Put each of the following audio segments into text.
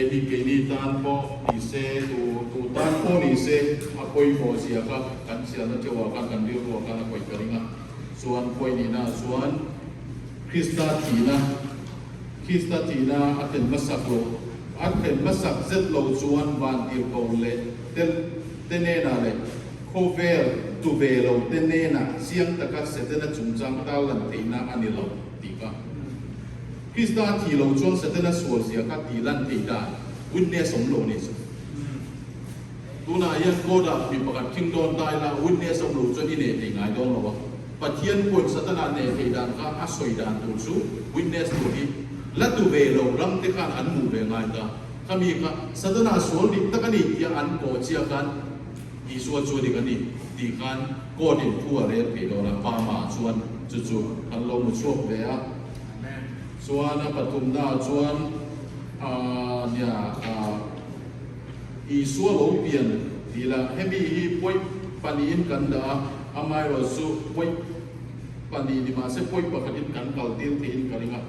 Hei hi keini tan pawh ni se, tu tu tan pawh ni se a pawimawh zia kha kan chianna theuhah khan kan rilruah khan a khawih ka ring a. Chuan pawi nihnaah chuan Krista thihna, Krista thihna a thlen hmasak loh, a thlen hmasak zet lo chuan vantirhkoh leh te te nenah leh khawvel tu ve lo te nenah chiang taka Setana chungchang tarlan theihna a ni lo tih kha. Krista a thih loh chuan Setana sual zia kha tih lan theih dan witness awm lo a nih chu. Tunah hian court ah mi pakhat khing dawn ta ila witness awm loh chuan i nei thei ngai dawn lo a. Pathian pawhin Satana nei theih dan kha a sawi dan tur chu witness tur hi la tu ve lo ram te khan an hmuh ve ngai ta. Khami kha Satana sual dik tak a ni tia an kawh chiah khan Isua chu dik a ni tih khan court in thu a rel phei dawn a, pa mah chuan chu chu kan lo hmu chhuak ve a. Chuan a pathumnaah chuan nia Isua lo pian tih lah hemi hi pawi pahnihin kan dah a, amaherawh chu pawi pahnih ni mahse pawi pakhatin kan kal tir theihin ka ring a.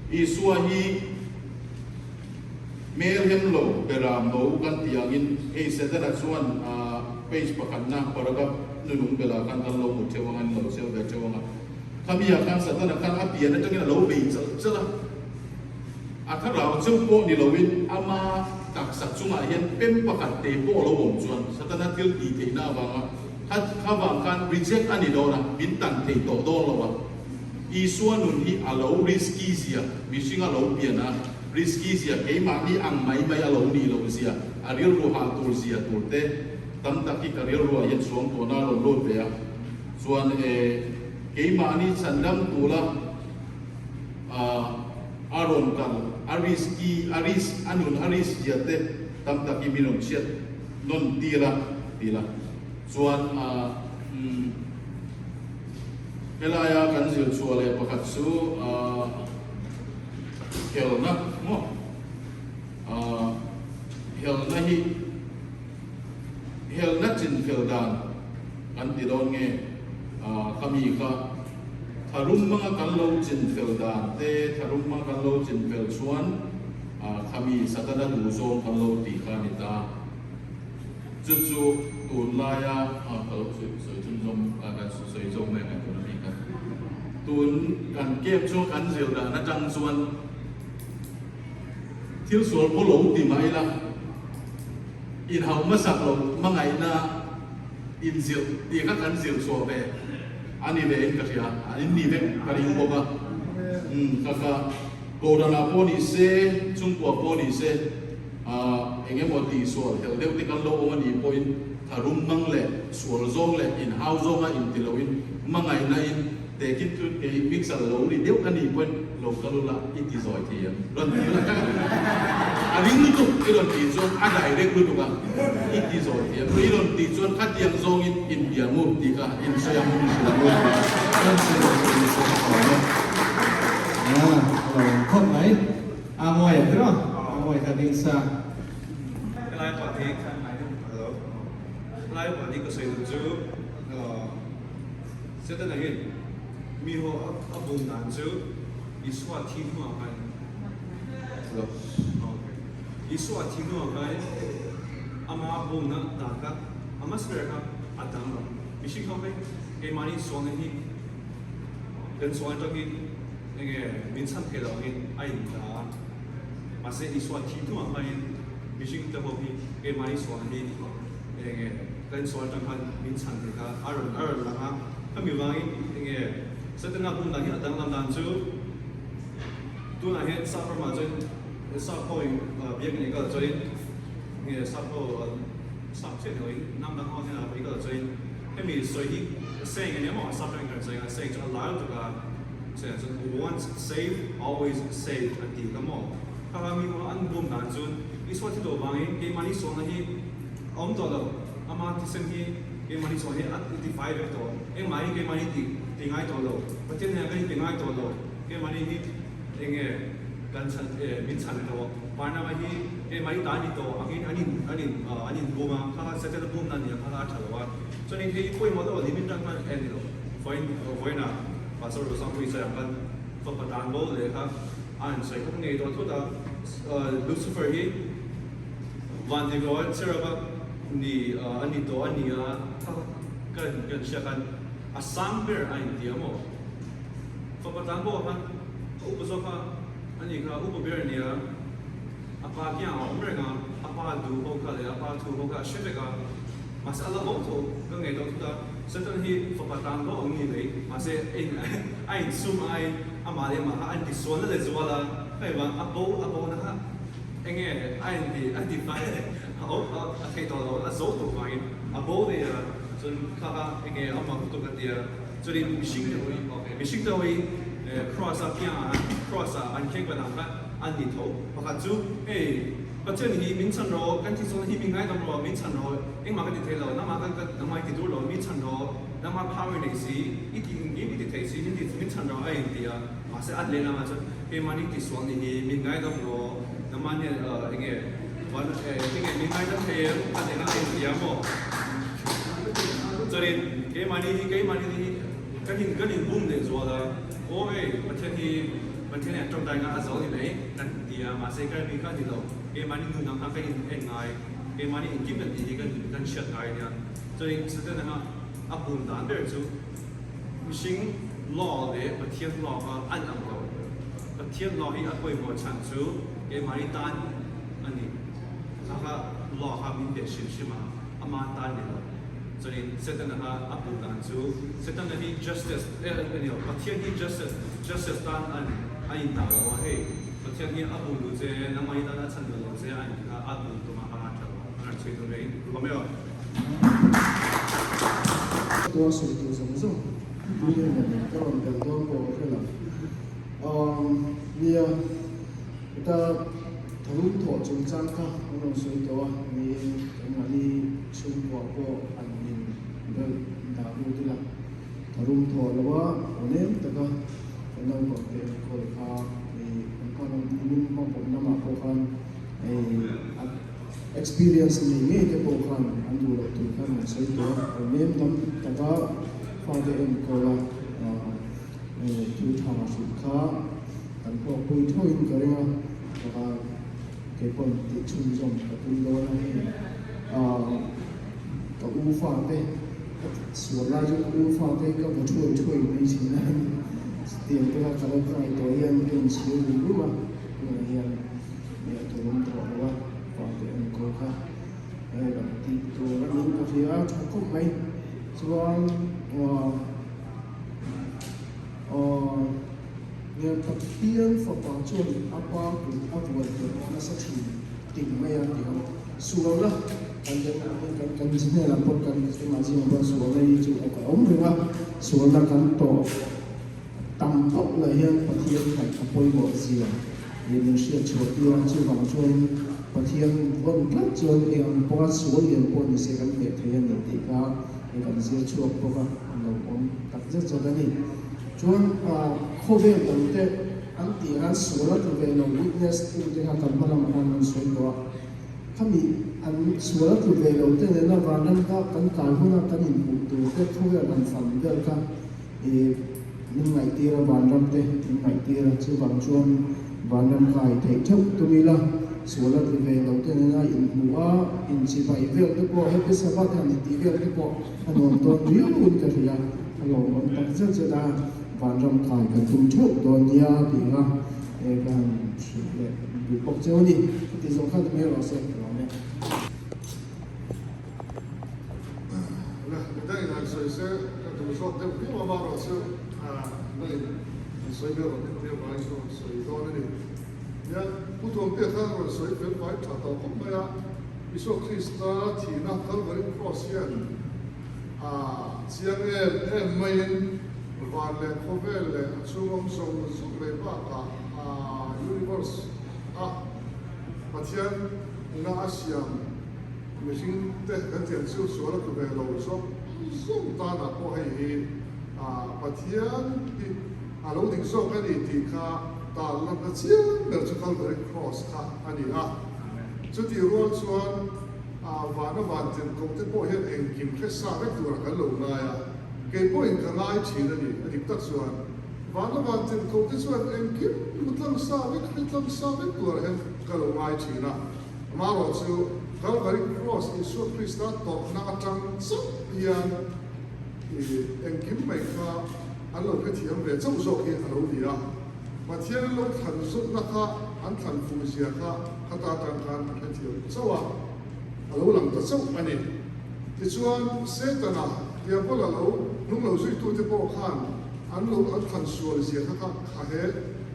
Isua hi hmel hem lo beram no kan tih angin hei Setana chuan page pakhatna paragraph nunung belah khan kan lo hmu theuh anga, an lo chhiar ve theuh anga. Khami ah khan Satana khan a pian atangin a lo bei chalh chalh a, a thlarau cheu pawh ni loin ama taksa chungah hian pem pakhat te pawh a lo awm chuan Satana thil tih theihna avanga kha kha vang khan reject a ni dawn a, min tan thei tawh dawn lo a. Isua nun hi a lo risky zia, mihring a lo pian a, risky zia keimahni ang mai mai a lo nih loh zia, a rilru hah tur zia tur te tam tak hi ka rilruah hian chhuang tawhna a rawn lut ve a. Chuan e, keimahni chhandam tula a rawn kal, a risky, a risk, a nun a risk zia te tam tak hi min rawn chhiat nawn tir a, ti la. Chuan a, umm, helaia kan zir chhuah leh pakhat chu a, helna maw? A, helna hi Helna chinfel dan kan ti dawn nge? Kha mi kha tharum hmanga kan lo chinfel dan te, tharum hmanga kan lo chinfel chuan kha mi Satana duh zawng kan lo tih kha a ni ta. Chu chu tunlaia ka lo sawi chhunzawm kan sawi zawk mai ang tuna mi kha. Tun kan camp chhunga kan zir dan atang chuan thil sual pawh lo ti mah ila, Inhauh hmasak lo hmangaihna inzilh tih kha kan zilh chhuah ve a ni ve in ka hria, an in ni vek ka ring bawk a. Umm kha kha Kohhranah pawh ni se, chhungkua pawh ni se, ah eng emaw tihsual helh deuh te kan lo awm a nih pawhin tharum hmang leh sual zawng leh inhau zawnga inti loin hmangaihna in Tekin chu kei mixer lo ri deuh a nih pawhin lo kal ula i ti zawi thei em? Rawn ti ula ka a ring lutuk i rawn tih chuan a direct lutuk a, i ti zawi thei em? I rawn tih chuan khatiang zawngin inbia ngu tih kha insawi ang in hrilh ang u. Kan sawi lo chu ni se ka awm e. A lo awm khawp mai. A ngawi a tiraw? A ngawi kha ding sa. Helai pah hi hello helai pah hi ka sawi duh chu Setana hian mi ho a bum dan chu Isua thi hnuah khan Isua thi hnuah khan ama bumna dan kha a hmasa ber kha a danglam. Mihring ho hi keimahni sualna hi kan sual atangin enge min chhan thei lo angin a indah a, mahse Isua thi hnuah khanin mihring te ho hi keimahni sualna hi enge Kan sual atang khan min chhan thei kha a rawn a rawn lang a, khami vangin enge Setana hmunah hian a danglam dan chu tunah hian sap ramah chuan sap ho in biak in ei kal chuan enge sap ho sap chiah ni loin hnam dang ho hnenah ei kal chuan hemi sawi hi saying a ni emaw sap ram in kan sawi ang a saying chu a lar lutuk a saying chuan once saved always saved an tih kha maw kha kha mi ho an bum dan chuan Isua thi tawh vangin keimahni sualna hi A awm tawh lo. Ama thisen hi keimahni chhuah hi a ti fai vek tawh. Engmah hi keimahni ti ti ngai tawh lo. Pathian hian kan inti ngai tawh lo. Keimahni hi enge kan chhan eh min chhan tawh. Barnaba hi keimahni ta a ni tawh angin an in an in an in bum a, kha kha Setana bumna a ni a, kha kha a tha lo a. Chuanin hei hi pawimawh deuh a ni min tan khan en ni lo. Vawiin vawiinah Pastor Rosangpuii sawi ang khan fapa tan bo leh kha a han sawi kha ka ngei tawh thut a. Lucifer hi vantirh cherub ni a ni tawh a ni a, kan kan hria khan a sang ber a inti a maw? Fapa tlan pawh khan a upa zawk a, a ni kha upa ber a ni a, a pa kiang a awm reng a, a pa duh ho kha leh a pa thu ho kha a hre vek a, mahse a la bo tho ka ngei tawh thut a, Satan hi fapa tlan pawh ang ni mai, mahse a insum aiin amah leh amah kha a intisualna leh zual a, hei vang a bo a bo na kha enge a inti a ti fai a awm a theih tawh lo a zo tawh vangin a bo daih a, chuan kha kha enge amah lutuk a tia. Chuanin mihring te hawi, mihring te hawi Cross a piangah khan Cross ah an kheng pan ang kha an ni tho. Pakhat chu hei Pathian hi min chhan rawh, kan thilsawna hi min ngaidam rawh, min chhan rawh, engmah ka ti thei lo, nangmah kan ka nangmah i ti dur lo, min chhan rawh, nangmah power nei si, i tih engkim i ti thei si, min ti min chhan rawh a inti a. Mahse a lehlamah chuan keimahni tisual ni hi min ngaidam rawh, nangmah hian enge van enge min ngaidam thei em a lehlam a inti a maw? Chuanin keimahni hi keimahni hi kan in kan inbum leh zual a, aw hei Pathian hi Pathian hian tawngtai nga a zo ni mai kan ti a, mahse ka mi kha a ni lo, keimahni nun ang kha kan in en ngai, keimahni engkim kan tih hi kan kan hriat ngai a nia. Chuanin Setana kha a bum dan ber chu mihring law leh Pathian law kha an ang lo, Pathian law hi a pawimawh chhan chu keimahni tan a ni, kha kha law kha min pe hrim hrim a. Ama tan ni lo. Chuanin Setana kha a hmuh dan chu Setana hi justice eh a ni lo, Pathian hi justice justice tan a a indah lo a, hei Pathian hi a hmuh duh che, nangmah hi tan a chhan duh lo che a inti kha a hmuh tum a a tha lo a rawn chhui tur reng awm emaw. Tua sawi tur zawng zawng mi emaw ka rawn bel dawn pawh ka hre lo. Nia, heta tharum thawh chungchang kha an rawn sawi tawh a, ni e, keimahni chhungkua pawh an min belh dah lut ila, tharum thawh lo a awnem taka kan naupang te enkawl kha hei kan hma lam nimin hmapawm lamah pawh khan hei a experience nei ngei te pawh khan an duh loh tur khan an sawi tawh a, awnem dam taka fate enkawl a. Thu tha hrilh kha kan hlawkpui thuaiin ka ring a, taka kei pawn tih chhunzawm ka tum dawn a ni. Ka u fate ka sual lai chu ka u fate ka vaw thuai thuai mai thin a, tiang te kha ka lo kai tawh hian ka inchhir rum rum a, tunah hian a turum tawh lo a, fate enkawl kha hei kan tih tur a niin ka hria a, tha khawp mai. Chuan. Nia, Pathian fapa chuan a pa kut a vuan tawh nasa thin ting mai a ti ho. Sualna kan den kan kan hnenah pawh kan engah zingah pawh sualna hi chu a awm reng a, sualna kan tawh tam tawk lah hian Pathian ngaih a pawimawh zia ih min hriat chhuah tir a, chuvang chuan Pathian vawn tlat chuan eng ang pawha sual lian pawh ni se kan hneh thei a ni tih kha Hei kan zir chhuak bawk a, a lo awm tak zet zawk a ni. Chuan khawvel dang te an tih khan sual a tlu ve lo, witness tu te kha kan hma lamah khan an sawi tawh a. Khami an sual a tlu ve lo te nena vanram kha kan kai huna kan inhmuh tur te khawvel han fan vel kha ih min ngaihtir a, vanram te min ngaihtir a. Chuvang chuan vanram kai theih theuh tum ila. Sual a tlu ve lo te nena inhmuh a, inchibai vel te pawh happy Sabbath han intih vel te pawh a nuam dawn riau in ka hria, a lawmawm tak zet zet a, vanram kai kan tum theuh dawn nia tih kha he ka han hrilh leh duh bawk cheu a ni. Heti zawng khan mai rawh se ka lawm e. Le, midang in han sawi se ka duh zawk deuh viau a, amaherawhchu midang in han sawi ber rawh tih avangin ka rawn sawi dawn a ni. Nia, Pu Tuampia khan rawn sawi fel fai tha tawh khawp mai a, Isua Krista thihna Calvary Cross hian a chiang em em maiin van leh khawvel leh a chhung awm zawng zawng leh bakah a universe a Pathian na a siam mihring te kan thian chu sual a tlu ve lo zawng zawng tanah pawh hei hi Pathian hi a lo dik zawk a ni tih kha Tarlanna chiang ber chu Calvary Cross kha a ni a. Chutih rual chuan vana van tirhkoh te pawh hian engkim hre sa vek turah kan lo ngai a, kei pawhin ka ngai thin a ni, a dik tak chuan. Vana van tirhkoh te chuan engkim hmu tlang sa vek, hre tlang sa vek turah hian ka lo ngai thin a. Amaherawhchu, Kalvari Cross Isua Krista tawpna atang chauh hian engkim mai kha an lo hrethiam ve chauh zawk hi a lo ni a. Pathian an lo thlan zawtna kha an thlan fuh zia kha khata atang khan an hrethiam chauh a, a lo lang ta chauh a ni. Tichuan, Setana, Diabola lo hnung lo zuitute pawh khan an lo an thlan sual zia kha kha kha he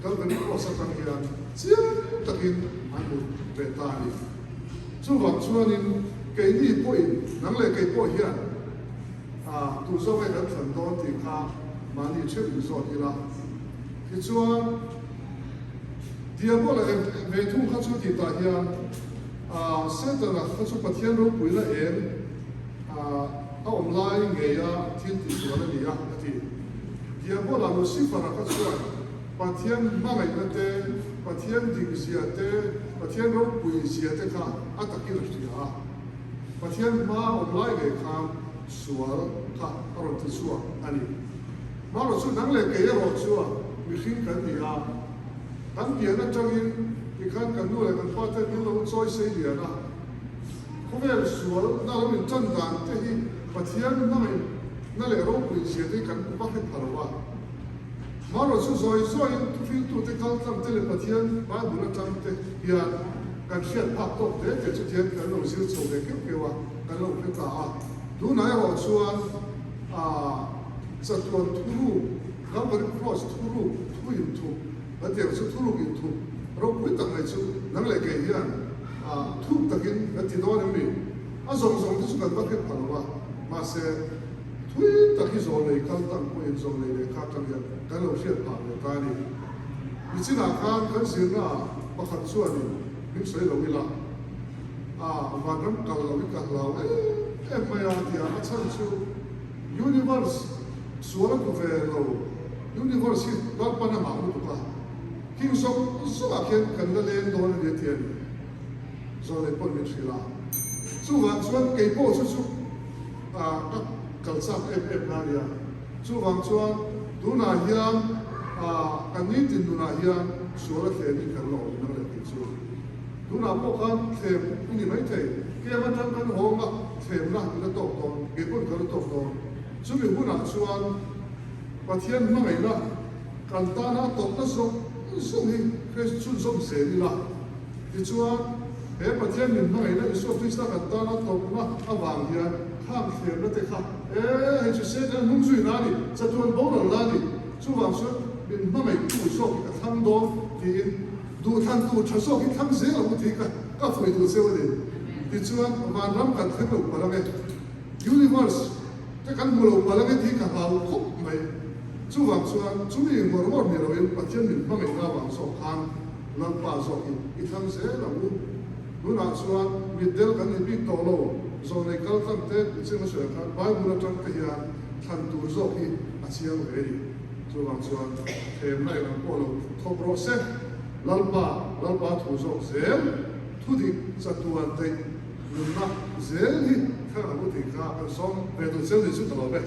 Calvary Cross atang hian chiang takin an hmu ve ta a ni. Chuvang chuanin keini pawhin, nang leh kei pawh hian tu zawk nge kan thlan dawn tih kha mahni theuh in zawt ila. Tichuan, Diabola em ve thung kha chu tih tah hian Setana kha chu Pathian ropuina eng a awm lai ngeia thil tihsual a ni a, a ti. Diabola Lucifer-a kha chuan Pathian hmangaihna te, Pathian dikzia te, Pathian ropuizia te kha a takin a hria a. Pathian hma awm lai ngei khan sual kha a rawn ti chhuak a ni. Hmarawh chu nang leh kei erawh chuan mihring kan ni a, kan pian atangin tikhan kan nu leh kan pa ten min lo chawi sei lian a. Khawvel sual na lo intan dan te hi Pathian hmangaih na leh ropui zia te hi kan hmu vak hret pha lo a. Hmarawh chu zawi zawiin thuhriltute kal tlang te leh Pathian Bible atang te hian kan hriat phak tawk hle te chu tihian kan lo zir chho ve keuh keuh a, kan lo hre ta a. Tunah erawh chuan chatuan thuruk, Calvary Cross thuruk, thu inthup, kan tih ang chu thuruk inthup ropui tak mai chu nang leh kei hian thuk takin kan ti dawn em ni? A zawng zawng te chu kan va hre pha lo a, mahse thui tak hi zawnei kal tang pawhin zawnei lehkha atang hian kan lo hriat phah ve ta a ni. Nichinah khan kan zirna ah pakhat chuanin min sawi lo ila, a vanram kal lo hi ka hlau em em mai a tia a chhan chu universe sual a tlu ve lo, universe hi Lalpan a ngah lutuk a, khing zawng zawngah khian kan la leng dawn a ni a ti a ni. Zawlei pawn min hrilh a, chuvang chuan kei pawh chu chu ka kal chak em em na nia. Chuvang chuan tunah hian kan nitin nunah hian sual a thlem in kan la awm nang leh tih chu. Tunah pawh khan thlem i ni maithei, kem atang kan hawng a thlemna i la tawk dawn, kei pawn ka la tawk dawn. Chumi hunah chuan Pathian hmangaihna kan tana a tawpna zawng zawng hi chhunzawm zel ila. Tichuan, he Pathian min hmangaihna Isua Krista kan tana tawpna avang hian khang thlemna te kha, E, hei chu Satan hnung zui na a ni, chatuan boral la a ni, chuvang chuan min hmangaihtu zawk hi ka thlang dawn tiin duhthlan tur tha zawk hi thlang zel ang u tih ka ka fuih duh cheu a ni. Tichuan, vanram kan thleng lo palh ang e, universe te kan hmu lo palh ang e tih ka hlau khawp mai. Chuvang chuan, chumi ngawr ngawr ni loin Pathian min hmangaihna avang zawk khan, Lalpa zawk hi i thlang zel ang u. Tunah chuan mitdel kan ni bik tawh lo, zawnei kal tlang te i ching a sawi ang khan Bible atang te hian thlan tur zawk hi a chiang ve a ni. Chuvang chuan thlemna eng ang pawh lo thawk rawh se, Lalpa, Lalpa thu zawk zel, thudik chatuan theih nunna zel hi thlang ang u tih kha kan sawm ve duh cheu ni chu ka lawm e.